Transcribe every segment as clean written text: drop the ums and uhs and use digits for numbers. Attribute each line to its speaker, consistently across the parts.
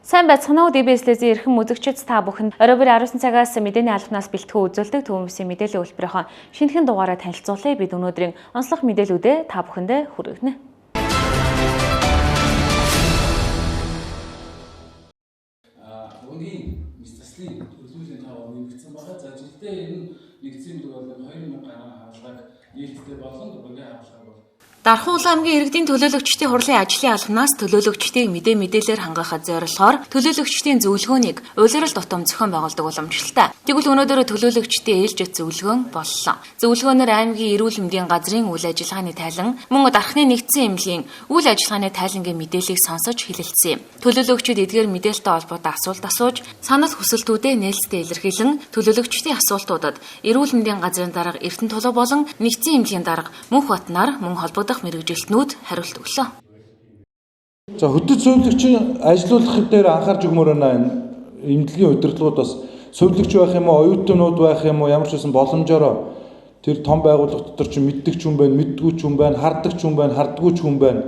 Speaker 1: Сайн байцгаана уу DBS-ийн эрхэм үзэгчид та бүхэнд орой бүр 19 цагаас мэдээний албанаас бэлтгэн үзүүлдэг Төвөмсийн мэдээллийн хөтөлбөрийн шинэхэн дугаараа танилцуулъя. Бид өнөөдрийн онцлог мэдээллүүдээ та бүхэндээ хүргэнэ.
Speaker 2: Өнгийн мэс заслын төлөвлөлийн тоо нэмэгдсэн байгаа. За жилдээ энэ нэгдсэн эмнэлэг бол 2000 гаруй хаалгаг нээлттэй болон бүрийн хаалгаг бол
Speaker 1: Дархан Улаан аймгийн иргэдийн төлөөлөгчдийн хурлын ажлын албанаас төлөөлөгчдийг мэдээлэлээр хангахад зорилгоор төлөөлөгчдийн зөвлөгөөнийг улирал тутам зохион байгуулдаг уламжлалтай. Тэгвэл өнөөдөр төлөөлөгчдийн ээлжит зөвлөгөөн боллоо. Зөвлөгөөнөөр аймгийн эрүүл мэндийн газрын үйл ажиллагааны тайлан, мөн Дархны нэгдсэн эмнэлгийн үйл ажиллагааны тайлангийн мэдээллийг сонсож хэлэлцсэн юм. Төлөөлөгчид эдгээр мэдээлэлтэй холбоотой асуулт асууж, санал хүсэлтүүдээ нээлттэй илэрхийлэн төлөөлөгчдийн асуултуудад эрүүл мэндийн газрын дарга Эрдэнэ Тулуу болон нэгдсэн эмнэлгийн дарга Мөнх Батнаар мөн холбогдох мэргэжилтнүүд хариулт өглөө.
Speaker 3: За хөтөч сувилагчийн ажилуулах дээр анхаарч өгмөр байна. Энэ эмнэлгийн удирдлагууд бас сувилагч байх юм уу, оюутнууд байх юм уу, ямар ч байсан боломжоор тэр том байгууллага дотор чинь мэддэг ч хүн байна, мэддгүй ч хүн байна, хардаг ч хүн байна, хардггүй ч хүн байна.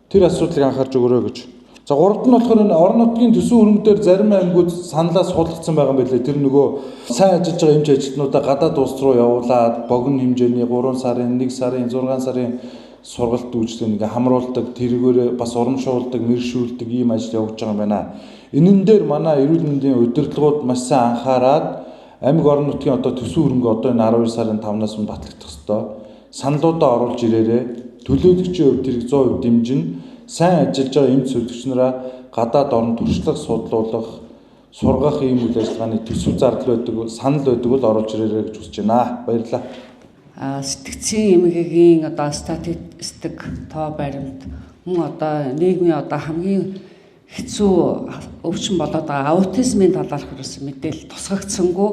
Speaker 3: Тэр асуудлыг анхаарч өгөөрэй гэж. За гуравт нь болохоор энэ орон нутгийн төсвийн хөрөнгө дээр зарим аймагуд саналаа суулгацсан байгаа юм билээ. Тэр нөгөө сайн ажиллаж байгаа эмч ажилтнуудаа гадаад улс руу явуулаад богино хэмжээний 3 сарын, 1 сарын, 6 сарын сургалт үйлчлэг ингээ хамруулдаг, тэрүүгээр бас урамшуулдаг, мэршүүлдэг ийм ажил явуулж байгаа юм байна. Энэн дээр манай эрүүл мэндийн удирдлагууд маш сайн анхаарад аймаг орон нутгийн одоо төсвийн хөрөнгө одоо энэ 12 сарын 5-наас өмнө батлагдах ёстой. Саналуудаа оруулж ирээрээ төлөөлөгчийн хувьд тэрийг 100% дэмжин, сайн ажиллаж байгаа эмч сувилагч нараа гадаад орон туршлага судлуулах, сургах ийм үйл ажиллагааны төсөв зардал байдаг, санал байдаг бол оруулж ирээрэй гэж хүсэж байна. Баярлалаа.
Speaker 4: Сэтгцийн эмгэгийн одоо статистик тоо баримт мөн одоо нийгмийн одоо хамгийн хэцүү өвчин болоод байгаа аутизмын талаарх ерөөсөн мэдээлэл тусгагдсангүй.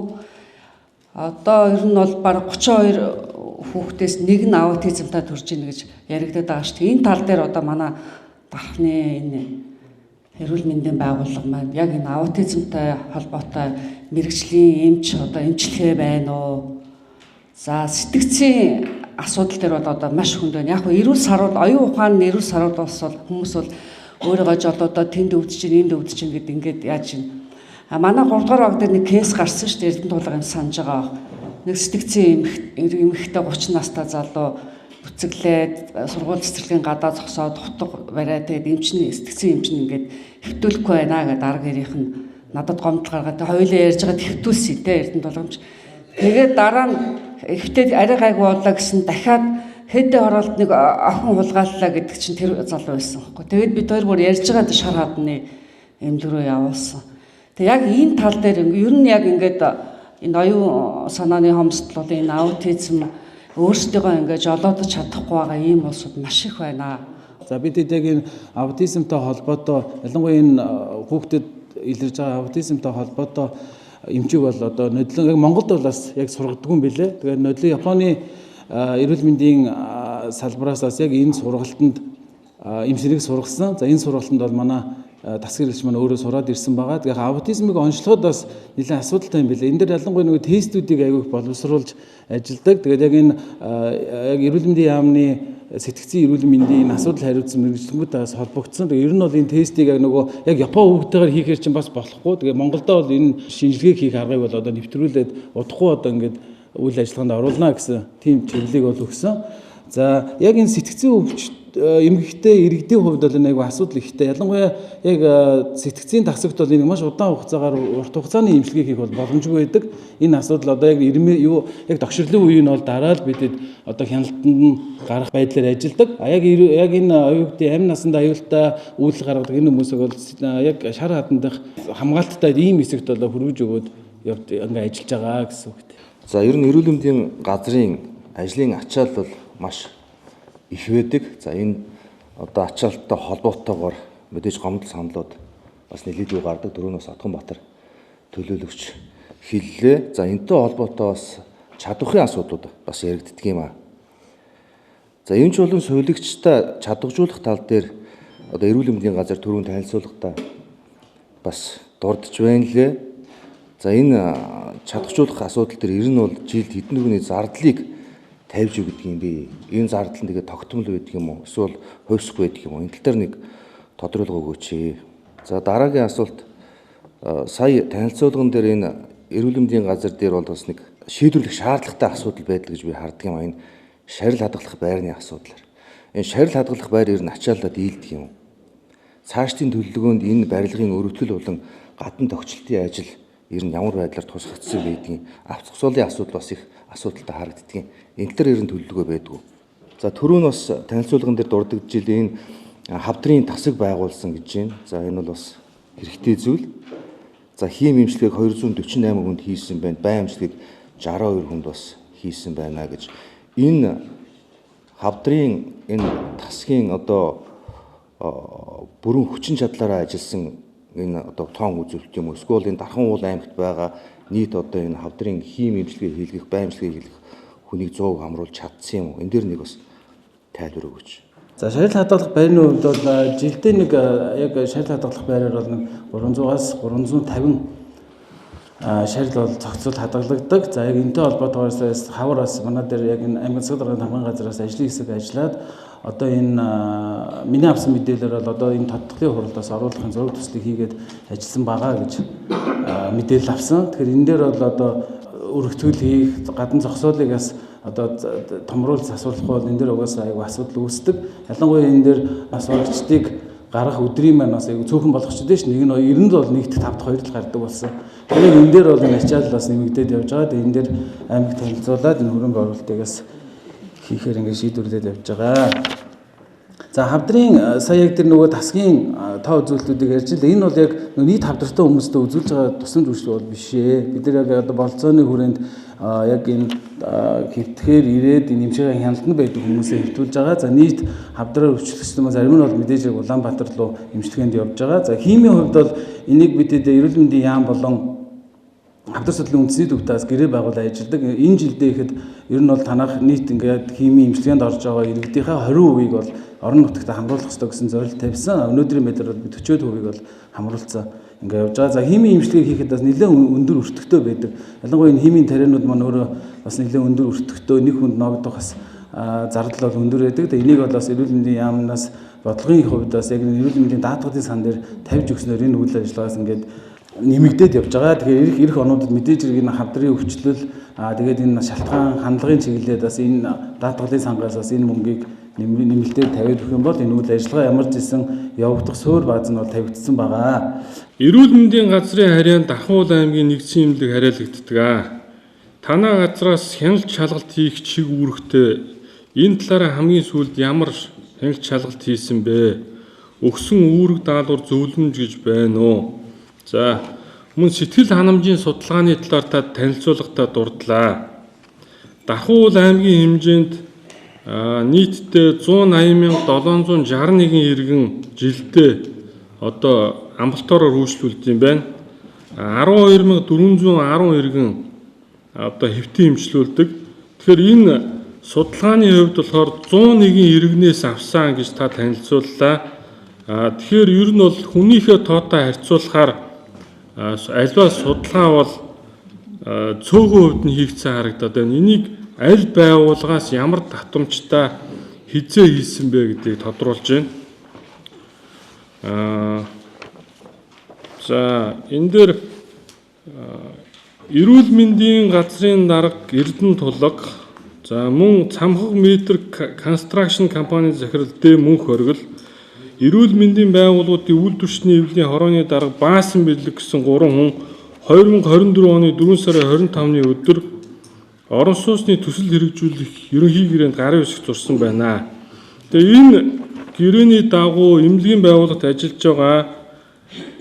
Speaker 4: Одоо ер нь бол бараг 32 хүүхдээс нэг нь аутизмтай төрж ийн гэж яригдаад байгаа шүү дээ. Энэ тал дээр одоо манай Дархны энэ эрүүл мэндийн байгууллага маань яг энэ аутизмтай холбоотой мэргэжлийн эмч одоо эмчилгээ байна уу? За сэтгцийн асуудал дээр бол одоо маш хүнд байна. Яг нь эрүүл саруул, оюун ухаан нь эрүүл саруул болсон хүмүүс бол өөрийгөө жолоодоо тэнд өвдөж чинь, энд өвдөж чинь гэд ингээд яаж чинь. А манай 3 дугаар баг дээр нэг кейс гарсан шүү дээ. Эрдэнэ тулга юм санаж байгаа. Нэг сэтгцийн эмэгтэй 30 настай залуу бүцэглээд сургууль цэцэрлэгийн гадаа зогсоод утга бариад тэгээд эмчний сэтгцийн эмч нь ингээд хэвтүүлэхгүй байна гэдэг арга гэрийнх нь надад гомдол гаргаад хоёулаа ярьж байгаа хэвтүүлсэн те Эрдэнэ тулгамж. Тэгээд дараа нь эвтэй арай гайгүй боллоо гэсэн дахиад хэдэ оролт нэг охин хулгайллаа гэдэг чинь тэр залуу байсан байхгүй. Тэгээд бид хоёр бүр ярьж байгаа шар хадны эмнэлэг рүү явуулсан. Тэг яг энэ тал дээр ер нь яг ингээд энэ оюун санааны хомсдол бол энэ аутизм өөрсдийгөө ингээд жолоодож чадахгүй байгаа ийм улсууд маш их байна.
Speaker 2: За бид яг энэ аутизмтай холбоотой ялангуяа энэ хүүхдэд илэрж байгаа аутизмтай холбоотой эмчиг бол одоо нодлон яг Монголд бол бас яг сургадаггүй юм билээ. Тэгээд нодлон Японы эрүүл мэндийн салбараас бас яг энэ сургалтанд эмчнэрийг сургасан. За энэ сургалтанд бол манай тасгэр элч маань өөрөө сураад ирсэн байгаа. Тэгээд аутизмыг онцлоход бас нэлээд асуудалтай юм билээ. Энэ дээр ялангуяа нөгөө тестүүдийг аягүй их боловсруулж ажилладаг. Тэгээд яг энэ яг эрүүл мэндийн яамны сэтгцийн эрүүл мэндийн энэ асуудал хариуцсан мэргэжилтнүүд бас холбогдсон. Тэгээд ер нь бол энэ тестийг яг нөгөө яг Япон хүүхдтэйгээр хийхээр чинь бас болохгүй. Тэгээд Монголдо бол энэ шинжилгээг хийх аргыг бол одоо нэвтрүүлээд удахгүй одоо ингээд үйл ажиллагаанд оруулна гэсэн тийм чиглэлийг бол өгсөн. За яг энэ сэтгцийн өвч эмгэгтэй иргэдийн хувьд бол энэ айгүй асуудал ихтэй. Ялангуяа яг сэтгцийн тасагт бол энэ маш удаан хугацаагаар урт хугацааны эмчилгээ хийх бол боломжгүй байдаг. Энэ асуудал одоо яг юу яг тогшрлын үеийн бол дараа л бидэд одоо хяналтанд нь гарах байдлаар ажилладаг. А яг энэ оюутны амь насанд аюултай үйлдэл гаргадаг энэ хүмүүсийг бол яг шар хадандах хамгаалттай ийм хэсэгт бол хөрвөж өгөөд явд ингээ ажиллаж байгаа гэсэн үг.
Speaker 5: За ер нь эрүүл мэндийн газрын ажлын ачаал бол маш их байдаг. За энэ одоо ачаалттай холбоотойгоор мэдээж гомдол саналууд бас нэлээдгүй гардаг. Дөрөвнөөс Отгонбаатар төлөөлөгч хэллээ. За энэтэй холбоотой бас чадварын асуудлууд бас яригддаг юм аа. За эмч болон сувилагчтай чадваржуулах тал дээр одоо эрүүл мэндийн газар түрүүн танилцуулгахдаа бас дурдж байна лээ. За энэ чадваржуулах асуудал дээр ер нь бол жилд хэдэн төгрөгийн зардлыг тавьж өгдөг юм бэ? Энэ зардал нь тэгээд тогтмол байдаг юм уу? Эсвэл хувьсгүй байдаг юм уу? Энэ тал дээр нэг тодруулга өгөөч. За дараагийн асуулт сая танилцуулган дээр энэ эрүүл мэндийн газар дээр бол бас нэг шийдвэрлэх шаардлагатай асуудал байдаг гэж би харддаг юм. Энэ шарил хадгалах байрны асуудлаар. Энэ шарил хадгалах байр ер нь ачааллаад ийдэг юм. Цаашдын төлөвлөгөөнд энэ барилгын өргөтгөл болон гадна тогтчлтын ажил ер нь ямар байдлаар тусгагдсан байдгийг авц зогсоолын асуудал бас их асуудалтай харагддгийн. Энэ төр ер нь төлөвлөгөө байдгүй. За түрүү нь бас танилцуулган дээр дурддагж ил энэ хавдрын тасаг байгуулсан гэж байна. За энэ бол бас хэрэгтэй зүйл. За хийм эмчилгээг 248 хүнд хийсэн байна. Байн эмчилгээг 62 хүнд бас хийсэн байна гэж. Энэ хавдрын энэ тасгийн одоо бүрэн хүчин чадлаараа ажилласан энэ одоо тоон үзүүлэлт юм уу? Эсвэл энэ Дархан уул аймагт байгаа нийт одоо энэ хавдрын хийм эмчилгээ хийлгэх, байн эмчилгээ хийлгэх хүнийг 100% хамруулж чадсан юм уу? Энэ дээр нэг бас тайлбар өгөөч.
Speaker 2: За шарил хадгалах байрны хувьд бол жилдээ нэг яг шарил хадгалах байраар бол нэг 300-аас 350 шарил бол зохицол хадгалагддаг. За яг энэтэй холбоотойгоор хавар бас манай дээр яг энэ аймгийн засаг даргын хамгаан газраас ажлын хэсэг ажиллаад одоо энэ миний авсан мэдээлэлээр бол одоо энэ тодтголын хуралдаас оруулахын зураг төслийг хийгээд ажилласан байгаа гэж мэдээлэл авсан. Тэгэхээр энэ дээр бол одоо өргөтгөл хийх, гадна зогсоолыг бас одоо томруулж засварлахгүй бол энэ дээр угаасаа айгүй асуудал үүсдэг. Ялангуяа энэ дээр бас урагчдыг гарах өдрийн маань бас айгүй цөөхөн болгочтой ш. Нэг нь 90-д бол нэгт 5 дахь 2 л гардаг болсон. Тэгэхээр энэ дээр бол энэ ачаал бас нэмэгдээд явж байгаа. Тэгээ энэ дээр аймаг танилцуулаад энэ хөрөнгө оруулалтыг бас хийхээр ингээд шийдвэрлээд явж байгаа. За хавдрын сая яг тэр нөгөө тасгийн тоо үзүүлэлтүүдийг ярьж л энэ бол яг нийт хавдартай хүмүүстээ үзүүлж байгаа тусламж үйлчлэг бол биш ээ. Бид нар яг одоо болцооны хүрээнд яг энэ хэвтгэхээр ирээд энэ эмчилгээний хяналтанд байдаг хүмүүсээ хэвтүүлж байгаа. За нийт хавдраар өвчлөгчсөн маань зарим нь бол мэдээж яг Улаанбаатар руу эмчилгээнд явж байгаа. За химийн хувьд бол энийг бид эрүүл мэндийн яам болон хавдар судлалын үндэсний төвтээс гэрээ байгуулан ажилладаг. Энэ жилдээ ихэд ер нь бол танах нийт ингээд химийн эмчилгээнд орж байгаа иргэдийнхээ 20%-ийг бол орон нутагт хамруулах ёстой гэсэн зорилт тавьсан. Өнөөдрийн байдлаар бол 40%-ийг бол хамруулсан ингээд явж байгаа. За химийн эмчилгээг хийхэд бас нэлээд өндөр өртөгтэй байдаг. Ялангуяа энэ химийн тарианууд маань өөрөө бас нэлээд өндөр өртөгтэй, нэг хүнд ногдох бас зардал бол өндөр байдаг. Тэгээ энийг бол бас эрүүл мэндийн яамнаас бодлогын хувьд бас яг эрүүл мэндийн даатгалын сан дээр тавьж өгснөөр энэ үйл ажиллагаас ингээд нэмэгдээд явж байгаа. Тэгэхээр ирэх онуудад мэдээж хэрэг энэ хавдрын өвчлөл тэгээд энэ шалтгаан хандлагын чиглэлээд бас энэ даатгалын сангаас бас энэ мөнгийг нэмэлтээр тавиад өгөх юм бол энэ үйл ажиллагаа ямар ч гэсэн явагдах суур бааз нь бол тавигдсан байгаа.
Speaker 6: Эрүүл мэндийн газрын харьяанд Дархан уул аймгийн нэгдсэн эмнэлэг хариалагддаг. Танай газраас хяналт шалгалт хийх чиг үүрэгтэй энэ талаараа хамгийн сүүлд ямар хяналт шалгалт хийсэн бэ? Өгсөн үүрэг даалгавар зөвлөмж гэж байна уу? За мөн сэтгэл ханамжийн судалгааны талаар та танилцуулгатай дурдлаа. Дархан уул аймгийн хэмжээнд нийтдээ 180,761 иргэн жилдээ одоо амбулаториор үйлчлүүлдэг юм байна. 12,410 иргэн одоо хэвтэн эмчлүүлдэг. Тэгэхээр энэ судалгааны хувьд болохоор 101 иргэнээс авсан гэж та танилцууллаа. Тэгэхээр ер нь бол хүнийхээ тоотой харьцуулахаар альва судалгаа бол цөөхөн хувьд нь хийгдсэн харагдаад байна. Энийг аль байгууллагаас ямар давтамжтай хизээ хийсэн бэ гэдгийг тодруулж байна. За энэ дээр эрүүл мэндийн газрын дарга Эрдэнэ Тулаг, за мөн Цамхаг метр констракшн компани захирал Д Мөнх Хоргол, эрүүл мэндийн байгууллагуудын үйлдвэрчний эвлийн хорооны дарга Баасан Бэлэг гэсэн 3 хүн 2024 оны 4 сарын 25-ны өдөр орон сууцны төсөл хэрэгжүүлэх ерөнхий гэрээнд гарын үсэг зурсан байна. Тэгээ энэ гэрээний дагуу эмнэлгийн байгууллагт ажиллаж байгаа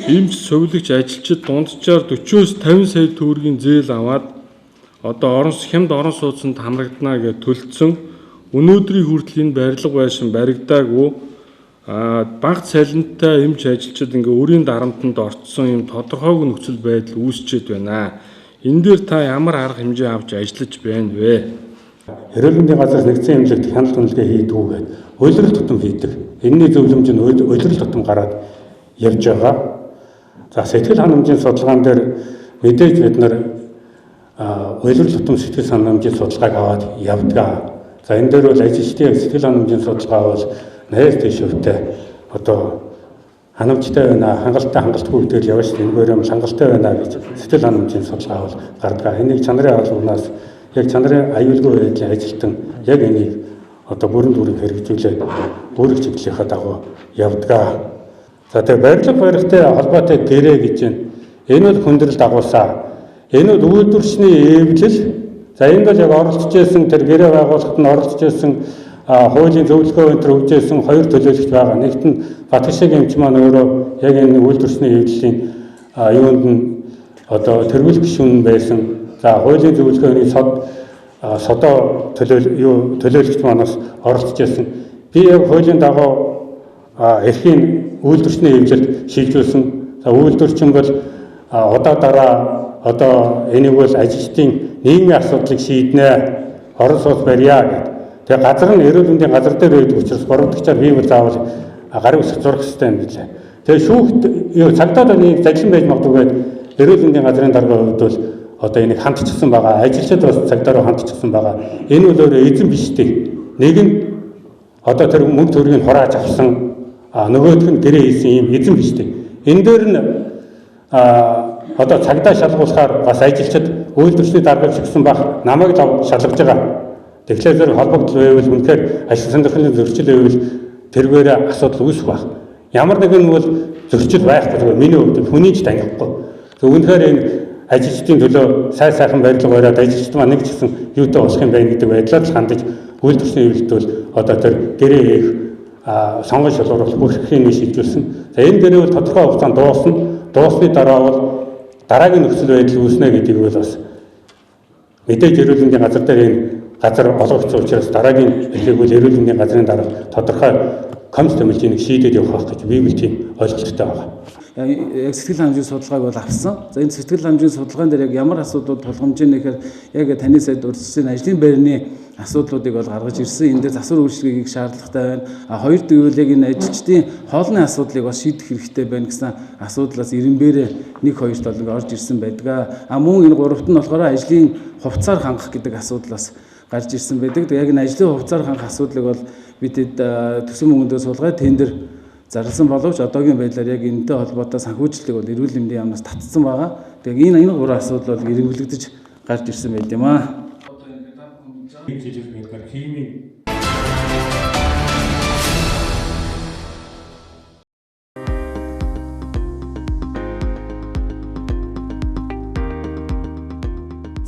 Speaker 6: эмч, сувилагч, ажилчид дунджаар 40-оос 50 сая төгрөгийн зээл аваад одоо хямд орон сууцнд хамрагдана гэж төлцсөн. Өнөөдрийн хүртэл энэ барилга байшин баригдаагүй. Бага цалинтай эмч ажилчид ингээ өрийн дарамтанд орцсон юм тодорхойгүй нөхцөл байдал үүсчээд байна. Энэ дээр та ямар арга хэмжээ авч ажиллаж байна вэ?
Speaker 7: Эрүүл мэндийн газраас нэгдсэн эмнэлэгт хяналт үнэлгээ хийдэг үү гэдэг улирал тутам хийдэг. Энэний зөвлөмж нь улирал тутам гараад явж байгаа. За сэтгэл ханамжийн судалгаан дээр мэдээж бид нар улирал тутам сэтгэл ханамжийн судалгааг аваад явдаг. За энэ дээр бол ажилчдын сэтгэл ханамжийн судалгаа бол 80-аас дээш хувьтай одоо Ханамжтай байна, хангалттай хангалтгүй гэдгээр явна шүү дээ. Энэгээр юм хангалттай байна гэж сэтгэл ханамжийн судалгаа бол гардаг. Энийг чанарын албанаас яг чанарын аюулгүй байдлын ажилтан яг энийг одоо бүрэн дүрийг хэрэгжүүлээд бүрэг чиглэлийнхаа дагуу явдаг. За тэгээ барилга барихтай холбоотой гэрээ гэж байна. Энэ бол хүндрэл дагуулсаа. Энэ бол үйлдвэрчний эвлэл. За энд бол яг оролцож исэн тэр гэрээ байгуулахад нь оролцож исэн хуулийн зөвлөгөө энэ төр өгж исэн хоёр төлөөлөгч байгаа. Нэгт нь Батгшиг эмч маань өөрөө яг энэ үйлдвэрчний эвлэлийн юунд нь одоо тэргүүлэх гишүүн байсан. За хуулийн зөвлөгөөний содоо төлөөлөгч маань бас оролцож исэн. Би яг хуулийн дагуу эрхийн үйлдвэрчний эвлэлд шилжүүлсэн. За үйлдвэрчин бол удаа дараа одоо энийг бол ажилчдын нийгмийн асуудлыг шийднэ. Орон сууц барья гэдэг. Тэгээ газар нь эрүүл мэндийн газар дээр байдаг учраас 3 дахьчаар би бол заавал гарын үсэг зурах хэрэгтэй юм билээ. Тэгээ шүүхт цагдаад энийг задлан байж магадгүй гээд эрүүл мэндийн газрын даргын хувьд бол одоо энийг хандчихсан байгаа. Ажилчид бас цагдаа руу хандчихсан байгаа. Энэ бол өөрөө эзэн биш дээ. Нэг нь одоо тэр мөнгө төгрөгийг хурааж авсан, нөгөөх нь гэрээ хийсэн юм эзэн биш дээ. Энэ дээр нь одоо цагдаа шалгуулахаар бас ажилчид үйлдвэрчний даргыг шигсэн байх намайг л шалгаж байгаа. Тэгэхээр зэрэг холбогдол байвал үнэхээр ажил сонирхлын зөрчил байвал тэргээр асуудал үүсэх байх. Ямар нэгэн бол зөрчил байхгүй миний хувьд хүний ч танихгүй. Үнэхээр энэ ажилчдын төлөө сайн сайхан барилга бариад ажилчид маань нэг ч гэсэн юутай болох юм байна гэдэг байдлаар л хандаж үйлдвэрчний эвлэлд бол одоо тэр гэрээ хийх сонгон шалгуурлах бүх эрхийг шийдвэрлэсэн. За энэ гэрээ бол тодорхой хугацаанд дуусна. Дууссаны дараа бол дараагийн нөхцөл байдал үүснэ гэдгийг бол бас мэдээж эрүүл мэндийн газар дээр энэ газар олгогдсон учраас дараагийн эрхийг бол эрүүл мэндийн газрын дарга тодорхой комисс томилжийг шийдээд явах байх гэж би бол тийм ойлголттой байгаа.
Speaker 2: Яг сэтгэл ханамжийн судалгааг бол авсан. За энэ сэтгэл ханамжийн судалгаан дээр яг ямар асуудлууд тулгамж ийн гэхээр яг таны сайд урьдчилсан ажлын байрны асуудлуудыг бол гаргаж ирсэн. Энэ дээр засвар үйлчилгээг шаардлагатай байна. А хоёр гэвэл яг энэ ажилчдын хоолны асуудлыг бас шийдэх хэрэгтэй байна гэсэн асуудлаас эренбээрээ 1 2 тал ингээ орж ирсэн байдаг. А мөн энэ гуравт нь болохоор ажлын хувцаар хангах гэдэг асуудлаас гарч ирсэн байдаг. Тэгээ яг энэ ажлын хувцаар хангах асуудлыг бол бид төсөн мөнгөндөө суулгаад тендер зарласан боловч одоогийн байдлаар яг энэтэй холбоотой санхүүжилтийг бол эрүүл мэндийн яамнаас татсан байгаа. Тэгээ энэ гурван асуудал бол эргэлдэж гарч ирсэн байт юм аа.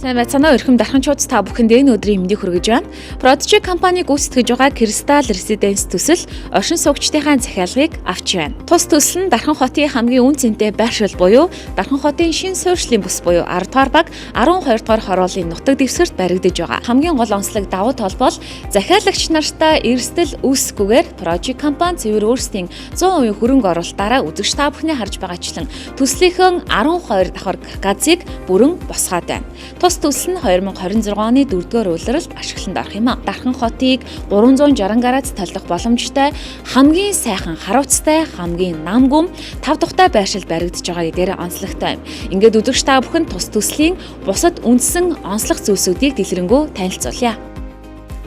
Speaker 1: Сайн байцгаана уу эрхэм дарханчууд та бүхэнд энэ өдрийн мэндийг хүргэж байна. Prodigy компани гүйцэтгэж байгаа Crystal Residence төсөл оршин суугчдынхаа захиалгыг авч байна. Тус төсөл нь Дархан хотын хамгийн үн цэнтэй байршил буюу Дархан хотын шинэ суурьшлийн бүс буюу 10 дугаар баг 12 дугаар хорооллын нутаг дэвсгэрт баригдаж байгаа. Хамгийн гол онцлог давуу тал бол захиалагч нартаа эрсдэл үүсэхгүйгээр Prodigy компани цэвэр өөрсдийн 100% хөрөнгө оруулалтаараа үзэгч та бүхний харж байгаачлан төслийнхөө 12 давхар газыг бүрэн босгоод байна. Тус төсөл нь 2026 оны 4-р улиралд ашиглалтанд орох юм а. Дархан хотыг 360 градус толдох боломжтой хамгийн сайхан харуцтай, хамгийн нам гүм 5 дахьтай байршил баригдаж байгаа гэдгээр онцлогтой юм. Ингээд үзэгч та бүхэн тус төслийн бусад үндсэн онцлог зүйлсүүдийг дэлгэрэнгүй танилцуулъя.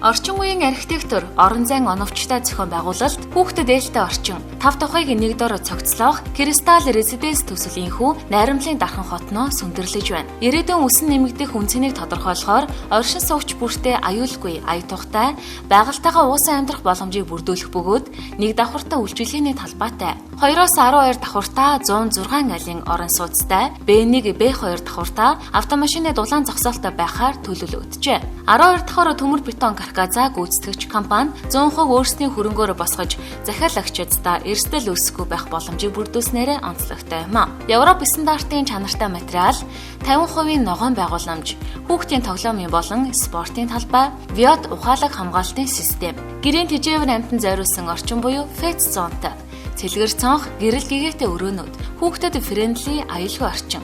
Speaker 1: Орчин үеийн архитектур, орон зайн оновчтой зохион байгуулалт, хүүхдэд ээлтэй орчин, тав тухайг нэг дор цогцлоох Crystal Residence төсөл инхүү найрамлын Дархан хотноо сүндэрлэж байна. Ирээдүйн өсөн нэмэгдэх үн цэнийг тодорхойлохоор оршин суугч бүртээ аюулгүй, ая тухтай, байгальтайгаа уусан амьдрах боломжийг бүрдүүлэх бөгөөд нэг давхартай үйлчилгээний талбайтай 2-оос 12 давхартаа 106 айлын орон сууцтай, B1, B2 давхартаа автомашины дулаан зогсоолтой байхаар төлөвлөгдөжээ. 12 давхар төмөр бетон карказаа гүйцэтгэгч компани 100% өөрсдийн хөрөнгөөр босгож захиалагчдаа эрсдэл үүсэхгүй байх боломжийг бүрдүүлснээрээ онцлогтой юм а. Европ стандартын чанартай материал, 50% ногоон байгууламж, хүүхдийн тоглоомын болон спортын талбай, Viot ухаалаг хамгаалтын систем, гэрийн тэжээвэр амьтан зориулсан орчин буюу Fat Zone-тай, цэлгэр цонх, гэрэл гэгээтэй өрөөнүүд, хүүхдэд friendly аюулгүй орчин.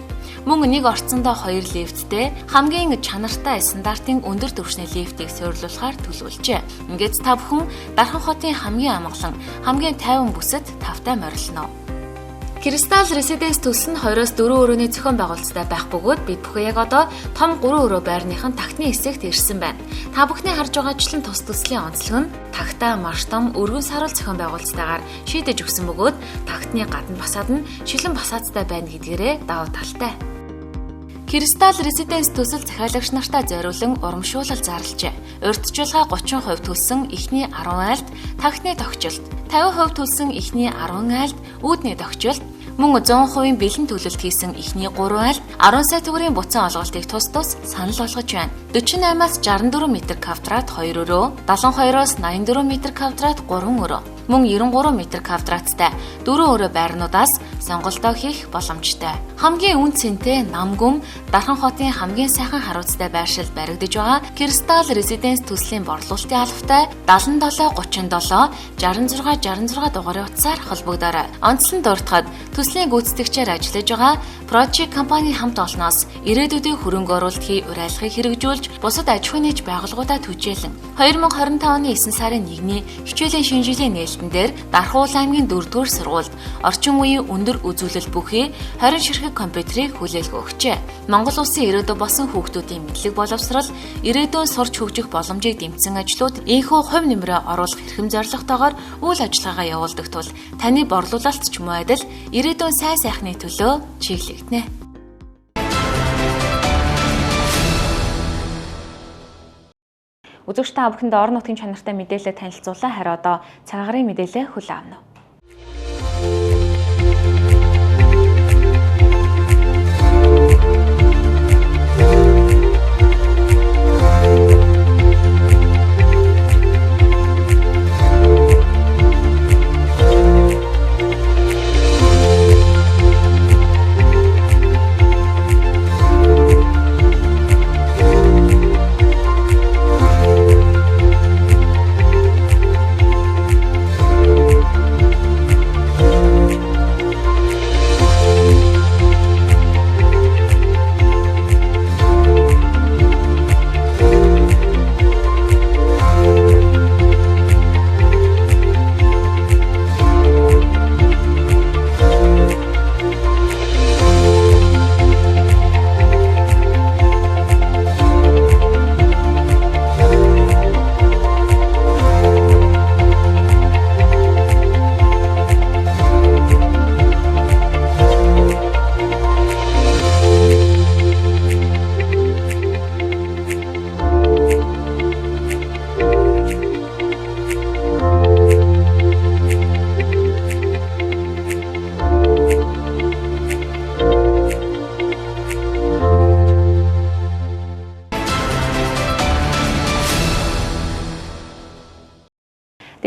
Speaker 1: Мөн нэг орцондоо 2 лифттэй хамгийн чанартай стандартын өндөр түвшний лифтийг суйрлуулахаар төлөвлөжээ. Ингээд та бүхэн Дархан хотын хамгийн амгалан, хамгийн тайван бүсэд тавтай морилно. Кристалл Residence төсөл нь 2-оос 4 өрөөний зохион байгуулалттай байх бөгөөд бид бүхэн яг одоо том 3 өрөө байрныхын тагтны хэсэгт ирсэн байна. Та бүхний харж байгаачлан тус төслийн онцлог нь тагтаа маш том өргөн саруул зохион байгуулалттайгаар шийдэж өгсөн бөгөөд тагтны гадна фасад нь шилэн фасадтай байна гэдгээрээ давуу талтай. Кристалл Residence төсөл захиалагч нартай зориулан урамшуулал зарлжээ. Урьдчилгаа 30% төлсөн эхний 10 айлд тагтны тохижилт, 50% төлсөн эхний 10 айлд үүдний тохижилт, мөн 100% бэлэн төлөлт хийсэн эхний 3 айлд 10 сая төгрөгийн буцаан олголтыг тус тус санал болгож байна. 48-аас 64 м квадрат 2 өрөө, 72-оос 84 м квадрат 3 өрөө, мөн 93 м квадраттай 4 өрөө байрнуудаас сонголтоо хийх боломжтой. Хамгийн үн цэнтэй Намгүм Дархан хотын хамгийн сайхан харуцтай байршилд баригдаж байгаа Кристалл Residence төслийн борлуулалтын албатай 77 37 66 66 дугаарын утсаар холбогдоорой. Онцлон дурдахад төслийн гүйцэтгэгчээр ажиллаж байгаа Project компани хамт олноос ирээдүйдээ хөрөнгө оруулалтын уриалгыг хэрэгжүүлж бусад аж ахуйн нэгж байгууллагуудаа түжээлэн 2025 оны 9 сарын 1-ний хичээлийн шинэ жилийн нээлтэн дээр Дархуул аймгийн 4-р сургуульд орчин үеийн өндөр үзүүлэлт бүхий 20 ширхэг компьютерийг хүлээлгэн өгчээ. Монгол улсын ирээдүй болсон хүүхдүүдийн мэдлэг боловсрол, ирээдүйн сурч хөгжих боломжийг дэмжсэн ажлууд ийнхүү хувь нэмрээ оруулах эрхэм зорилготойгоор үйл ажиллагаагаа явуулдаг тул таны борлуулалт ч муу адил ирээдүйн сайн сайхны төлөө чиглэгдэнэ. Үзэгч та бүхэнд орон нутгийн чанартай мэдээлэл танилцуулаа. Харин одоо цагаарын мэдээлэл хүлээн авна.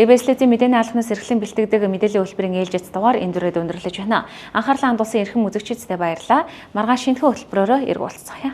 Speaker 1: ДБС-ийн мэдээний албанаас эрхлэн бэлтгэдэг мэдээллийн хөтөлбөрийн ээлжит дугаар энэ дүрээд өндөрлөж байна. Анхаарлаа хандуулсан эрхэм үзэгчидтэй баярлалаа. Маргааш шинэхэн хөтөлбөрөөрөө эрг уулзцгаая.